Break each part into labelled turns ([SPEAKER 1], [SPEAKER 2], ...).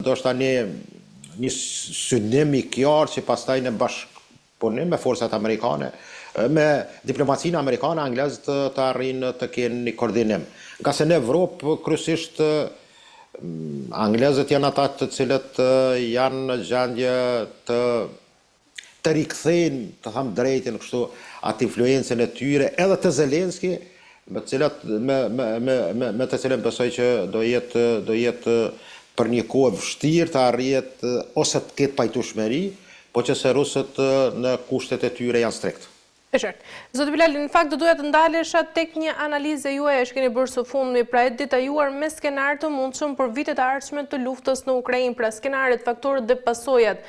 [SPEAKER 1] ndoshta një një synim i qartë që pastaj në bashkëpunim me forcat amerikane, me diplomacinë amerikane, anglezët të, të arrijnë të kenë një koordinim. Ngase në Evropë kryesisht anglezët janë ata të cilët janë në gjendje të të rikthejnë, të them drejtën kështu, atë influencën e tyre edhe të Zelenski, me të cilat me me me me, me të cilën besoj që do jetë do jetë për një kohë e vështirë të arrihet ose të ketë pajtueshmëri, po që se rusët në kushtet e tyre janë strikt.
[SPEAKER 2] E qartë. Zoti Bilali, në fakt do doja të ndalesha tek një analizë e juaja që keni bërë së fundmi, pra e detajuar me skenar të mundshëm për vitet e ardhshme të luftës në Ukrainë, pra skenaret, faktorët dhe pasojat.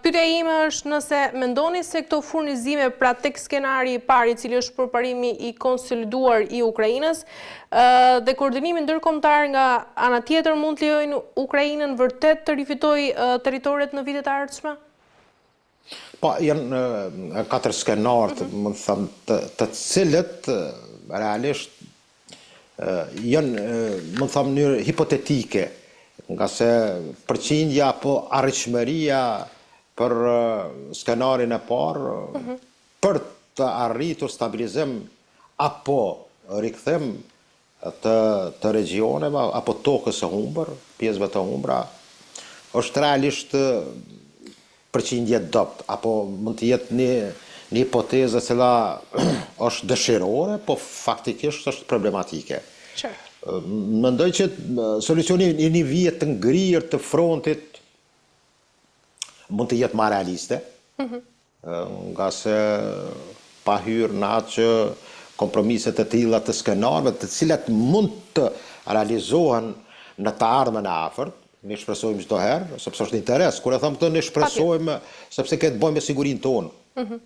[SPEAKER 2] Pyetja ime është nëse mendoni se këto furnizime, pra tek skenari i parë, i cili është përparimi i konsoliduar i Ukrainës, dhe koordinimi ndërkombëtar nga ana tjetër mund të lejojnë Ukrainën vërtet të rifitojë territoret në vitet e ardhshme?
[SPEAKER 1] Po, janë katër skenarë, mm -hmm. mund të them, të, të cilët realisht janë, mund të them, në mënyrë hipotetike, ngase përqindja apo arritshmëria për skenarin e parë, mm -hmm. për të arritur stabilizim apo rikthim të të regjioneve apo tokës së humbur, pjesëve të humbura, është realisht përqindje e dobët apo mund të jetë një një hipotezë e cila është dëshirore, po faktikisht është problematike.
[SPEAKER 2] Qartë.
[SPEAKER 1] Mendoj që solucioni i një vije të ngrirë të frontit mund të jetë ma realiste, mm -hmm. Ngase pa hyrë në atë që kompromiset e tilla të skenarëve, të cilat mund të realizohen në të ardhmen e afërt, ne shpresojmë çdo herë, sepse është interes. Kur e them këtë, ne shpresojmë sepse ka të bëjë me sigurinë tonë. Mm -hmm.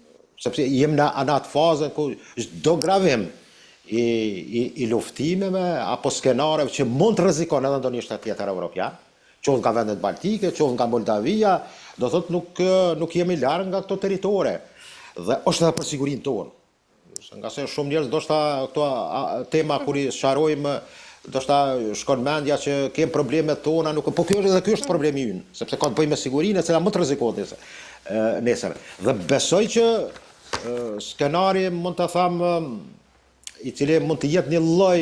[SPEAKER 1] Sepse jemi në, në atë fazën ku çdo gravim i, i, i luftimeve apo skenareve që mund të rrezikon edhe ndonjë shtet tjetër evropian, qoftë nga vendet baltike, qoftë nga Moldavia, do thotë nuk nuk jemi larg nga këto territore. Dhe është edhe për sigurinë tonë. Ngase shumë njerëz ndoshta këto tema kur i sqarojmë ndoshta shkon mendja që kem probleme tona, nuk po ky është edhe ky është problemi ynë, sepse ka të bëjë me sigurinë e cila mund të rrezikohet nesër. Nesër. Dhe besoj që skenari mund të them i cili mund të jetë një lloj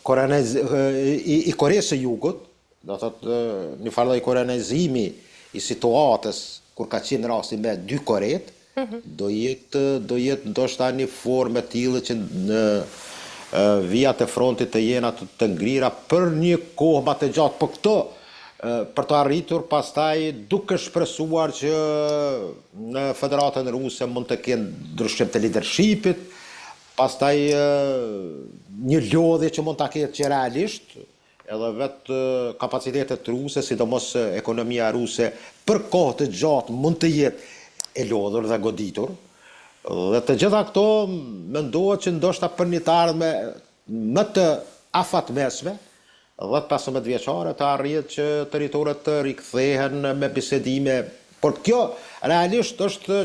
[SPEAKER 1] koreanez, i, i Koresë së Jugut, do thotë një farë lloj koreanizimi i situatës kur ka qenë rasti me dy Koretë, mm -hmm. do jetë do jetë ndoshta një formë e tillë që në vijat e frontit të jenë ato të ngrira për një kohë më të gjatë, po këto për të arritur pastaj duke shpresuar që në Federatën Ruse mund të kenë ndryshim të leadershipit, Pastaj një lodhje që mund ta ketë që realisht edhe vetë kapacitetet ruse, sidomos ekonomia ruse për kohë të gjatë mund të jetë e lodhur dhe goditur. Dhe të gjitha këto mendohet që ndoshta për një të ardhme më të afatmesme, 10-15 vjeçare të arrihet që territoret të rikthehen me bisedime, por kjo realisht është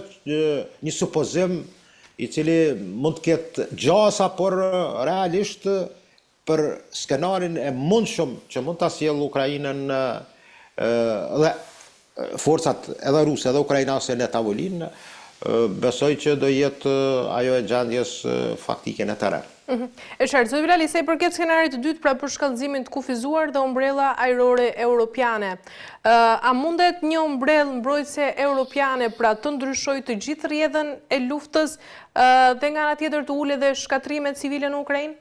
[SPEAKER 1] një supozim i cili mund të ketë gjasa, por realisht për skenarin e mundshëm që mund ta sjellë Ukrainën dhe forcat edhe ruse edhe ukrainase në tavolinë, besoj që do jetë ajo e gjendjes faktike në
[SPEAKER 2] terren. Mhm. E qartë, zoti Bilali, sa i përket skenarit të dytë, pra përshkallëzimin të kufizuar dhe ombrella ajrore europiane, a mundet një ombrellë mbrojtëse europiane, pra të ndryshojë të gjithë rrjedhën e luftës dhe nga ana tjetër të ulë edhe shkatërrimet civile në Ukrainë?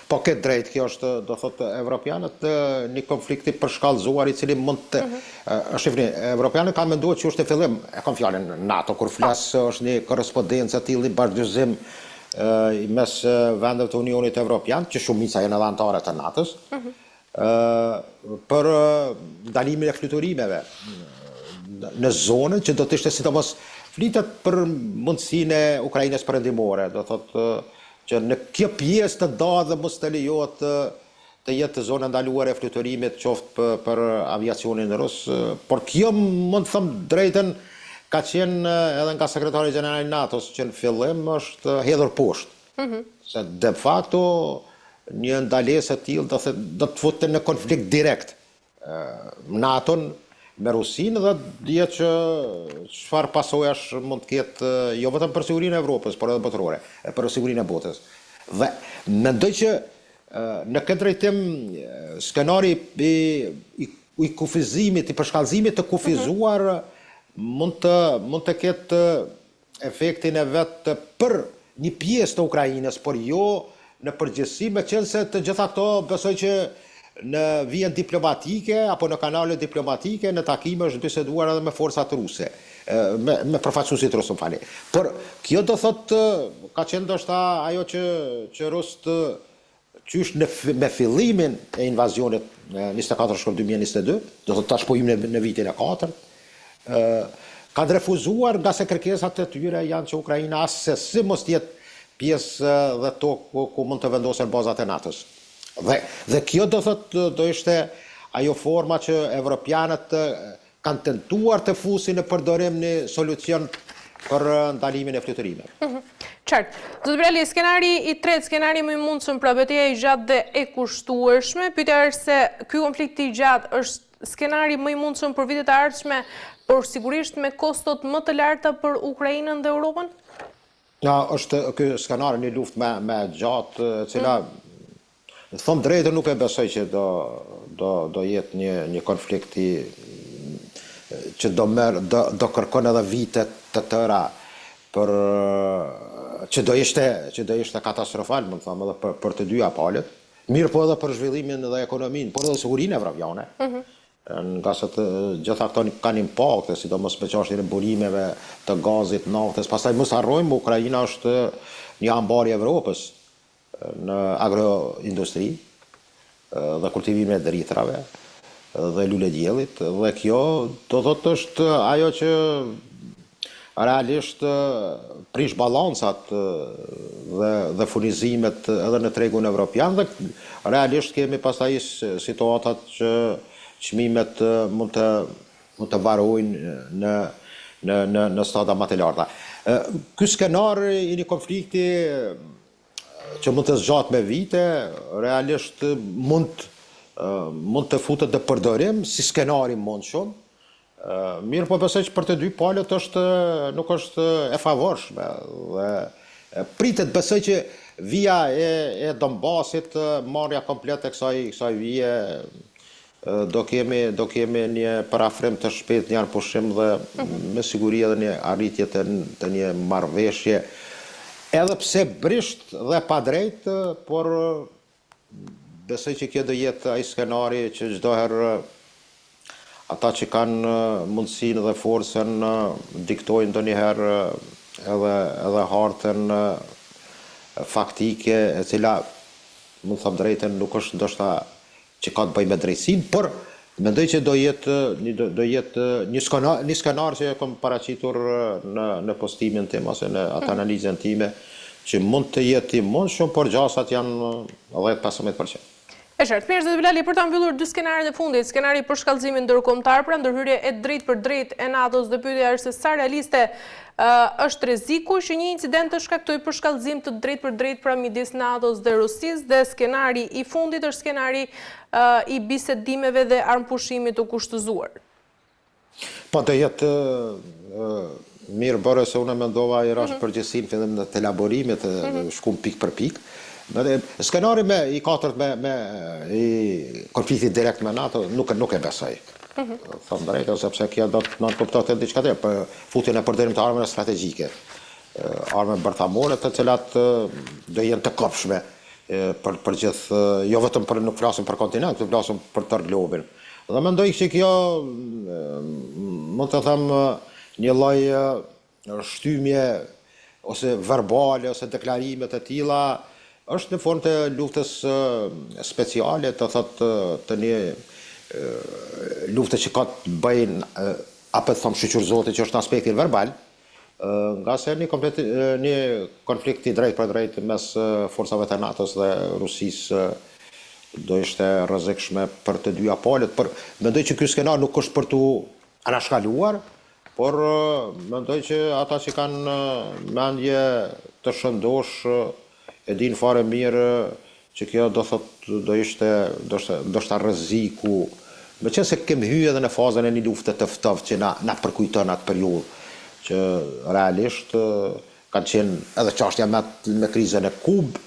[SPEAKER 1] Po ke drejt, kjo është, do thotë, evropianët një konflikt i përshkallëzuar i cili mund të mm -hmm. shifni, evropianët kanë menduar që është në fillim, e kam fjalën NATO kur flas është një korrespondencë e tillë, një bashkëdyzim i mes vendeve të Unionit Evropian, që shumica janë edhe anëtare të NATO-s. Mm -hmm. për ndalimin e fluturimeve në zonën që do të ishte sidomos flitet për mundësinë e Ukrainës perëndimore, do thotë që në kjo pjesë të ndahet dhe mos të lejohet të të jetë zonë e ndaluar e fluturimit qoftë për, për aviacionin rus, por kjo mund të them drejtën ka qenë edhe nga sekretari gjeneral i NATO-s që në fillim është hedhur poshtë. Mm -hmm. Se de facto. një ndalesë e tillë do të do të futte në konflikt direkt NATO-n me Rusinë dhe dihet që çfarë pasojash mund të ketë jo vetëm për sigurinë e Evropës, por edhe botërore, për sigurinë e botës. Dhe mendoj që në këtë drejtim skenari i, i, i kufizimit, i përshkallëzimit të kufizuar mm -hmm. mund të mund të ketë efektin e vet për një pjesë të Ukrainës, por jo në përgjithësi, meqenëse të gjitha këto besoj që në vijën diplomatike apo në kanalet diplomatike në takime është biseduar edhe me forcat ruse, me me përfaqësuesit rusë, më falni. Por kjo do thotë ka qenë ndoshta ajo që që rusët Qysh në me fillimin e invazionit në 24 shkurt 2022, do thotë tash po hyjmë në, në vitin e katërt, ë kanë refuzuar ngase kërkesat e tyre janë që Ukraina assesi mos të jetë pjesë dhe tokë ku, ku mund të vendosen bazat e NATO-s. Dhe dhe kjo do thotë do ishte ajo forma që evropianët kanë tentuar të fusin në përdorim një solucion për ndalimin e fluturimeve.
[SPEAKER 2] Mhm. Qartë. Zoti Bilali, skenari i tretë, skenari më i mundshëm, pra beteja e gjatë dhe e kushtueshme, pyetja është se ky konflikt i gjatë është skenari më i mundshëm për vitet e ardhshme, por sigurisht me kostot më të larta për Ukrainën dhe Europën?
[SPEAKER 1] Na, është ky skenar një luftë më më e gjatë, e cila mm. Të them drejtën nuk e besoj që do do do jetë një një konflikt i që do merr do do kërkon edhe vite të tëra për që do ishte që do ishte katastrofal, mund të them edhe për për të dyja palët, mirëpo edhe për zhvillimin dhe ekonominë, por edhe sigurinë evropiane. Mm -hmm. Ngase të gjitha këto kanë impakte, sidomos me çështjen e burimeve të gazit, naftës. Pastaj mos harrojmë, Ukraina është një ambar i Evropës në agroindustri dhe kultivimin e drithërave dhe lulediellit dhe kjo do thotë është ajo që realisht prish balancat dhe dhe furnizimet edhe në tregun evropian dhe realisht kemi pastaj situatat që çmimet mund të mund të varojnë në në në në stada më të larta. Ky skenar i një konflikti që mund të zgjatë me vite, realisht mund mund të futet në përdorim si skenar i mundshëm, mirëpo besoj që për të dy palët është nuk është e favorshme dhe pritet besoj që vija e e Donbasit marrja komplet e kësaj kësaj vije Do kemi do kemi një përafrim të shpejtë, një armëpushim dhe me siguri edhe një arritje të të një marrëveshje, edhe pse brisht dhe padrejtë, por besoj që kjo do jetë ai skenari që çdo herë ata që kanë mundësinë dhe forcën diktojnë ndonjëherë edhe edhe hartën faktike e cila mund të them drejtën nuk është ndoshta që ka të bëjë me drejtësinë, por mendoj që do jetë një do jetë një skenar, një skenar që e kam paraqitur në në postimin tim ose në atë mhm. analizën time që mund të jetë i mundshëm, por gjasat janë 10-15%.
[SPEAKER 2] E qartë. Mirë, zoti Bilali, për ta mbyllur dy skenaret e fundit, skenari i përshkallëzimit ndërkombëtar, pra ndërhyrje e drejtpërdrejtë e NATO-s dhe pyetja është se sa realiste Është rreziku që një incident të shkaktojë përshkallëzim të drejtpërdrejtë pra midis NATO-s dhe Rusisë dhe skenari i fundit është skenari i bisedimeve dhe armëpushimit të kushtëzuar.
[SPEAKER 1] Po do jetë mirë bëre se unë mendova i rashë mhm. përgjegjësinë fillim të elaborimit, mm shkum pikë për pikë. Dhe skenari me i katërt me me i konfliktit direkt me NATO nuk nuk e besoj. Mm Them drejtën sepse kjo do të nënkuptonte diçka tjetër, për futjen e përdorimit të armëve strategjike, armë bërthamore të cilat do jenë të kobshme për për gjithë, jo vetëm për nuk flasim për kontinent, këtu flasim për tërë globin. Dhe mendoj që kjo mund të them një lloj shtymje ose verbale ose deklarime të tilla është në formë të luftës speciale, të thotë të një lufte që ka të bëjë apo të them shyqyr Zotit që është në aspektin verbal, ngase një komplet një konflikt i drejtpërdrejtë mes forcave të NATO-s dhe Rusisë do ishte rrezikshme për të dyja palët, por mendoj që ky skenar nuk është për t'u anashkaluar, Por mendoj që ata që kanë mendje të shëndoshë e dinë fare mirë Që kjo do thotë do ishte ndoshta ndoshta rreziku, meqenëse kemi hy edhe në fazën e një lufte të ftohtë që na na përkujton atë periudhë, që realisht kanë qenë edhe çashtja me me krizën në Kubë,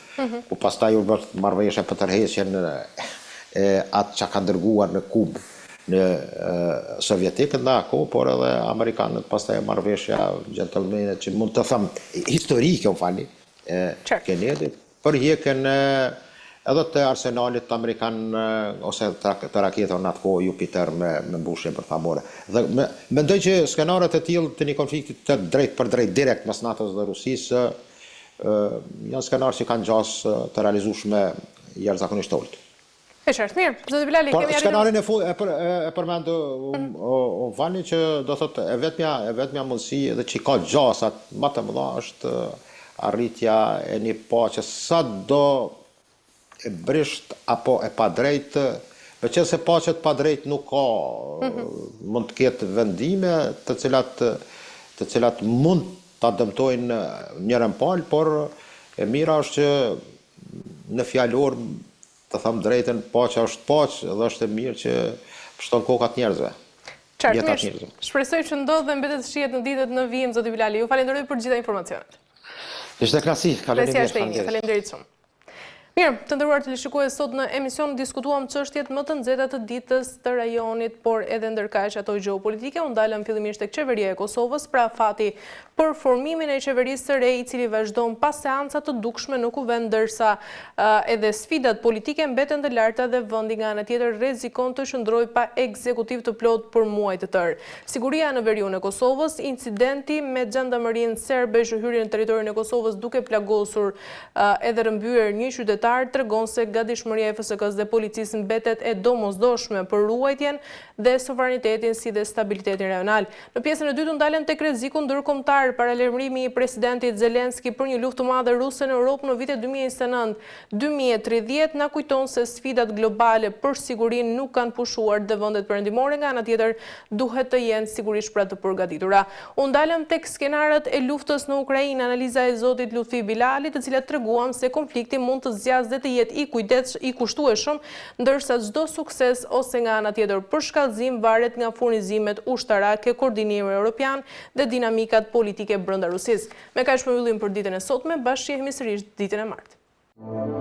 [SPEAKER 1] ku pastaj u bë marrëveshja për tërheqjen e atë që kanë dërguar në Kubë në sovjetikët në atë kohë, por edhe amerikanët pastaj marrëveshja gentleman që mund të them historike, më falni, e Kennedy për hjekjen edhe të arsenalit amerikan ose të raketave në atë kohë Jupiter me me mbushje bërthamore. Dhe me, mendoj që skenarët e tillë të një konflikti të drejtpërdrejtë direkt mes NATO-s dhe Rusisë janë skenarë që kanë gjasë të realizueshme jashtëzakonisht të ulët.
[SPEAKER 2] E qartë, mirë. Zoti Bilali,
[SPEAKER 1] kemi arritur. Skenarin e fundit e për, e, e përmend më falni që do thotë e vetmja e vetmja mundësi edhe që ka gjasat më të mëdha është arritja e një paqe sado e brisht apo e padrejtë, meqenëse paqe të padrejtë nuk ka, mm -hmm. mund të ketë vendime të cilat të cilat mund ta dëmtojnë njërën palë, por e mira është që në fjalor Të them drejtën, paqja është paqe dhe është e mirë që pshton kokat njerëzve.
[SPEAKER 2] Qartë, mirë. Shpresoj që ndodh dhe mbetet të shihet në ditët në vijim, zoti Bilali. Ju falenderoj për gjitha informacionet.
[SPEAKER 1] Ishte kënaqësi,
[SPEAKER 2] kaloni mirë. Faleminderit shumë. Mirë, të nderuar teleshikues, sot në emision diskutuam çështjet më të nxehta të ditës të rajonit, por edhe ndërkaq ato gjeopolitike u ndalëm fillimisht tek qeveria e Kosovës, pra afati për formimin e qeverisë së re i cili vazhdon pa seanca të dukshme në Kuvend ndërsa edhe sfidat politike mbeten të larta dhe vendi nga ana tjetër rrezikon të qëndrojë pa ekzekutiv të plotë për muaj të tërë. Siguria në veriun e Kosovës, incidenti me xhandamërinë serbe që hyri në territorin e Kosovës duke plagosur edhe rrëmbyer një qytetar tregon se gatishmëria e FSK-së dhe policisë mbetet e domosdoshme për ruajtjen dhe sovranitetin si dhe stabilitetin rajonal. Në pjesën e dytë u ndalëm tek rreziku ndërkombëtar, paralajmërimi i presidentit Zelensky për një luftë të madhe ruse në Europë në vitet 2029, 2030 na kujton se sfidat globale për sigurinë nuk kanë pushuar dhe vendet perëndimore nga ana tjetër duhet të jenë sigurisht pra të përgatitura. U ndalëm tek skenarët e luftës në Ukrainë, analiza e zotit Lutfi Bilali, të cilat treguam se konflikti mund të zgjasë dhe të jetë i kujdes i kushtueshëm ndërsa çdo sukses ose nga ana tjetër përshkallëzim varet nga furnizimet ushtarake, koordinimi europian dhe dinamikat politike brenda Rusisë. Me kaq po mbyllim për ditën e sotme, bashkë shihemi sërish ditën e martë.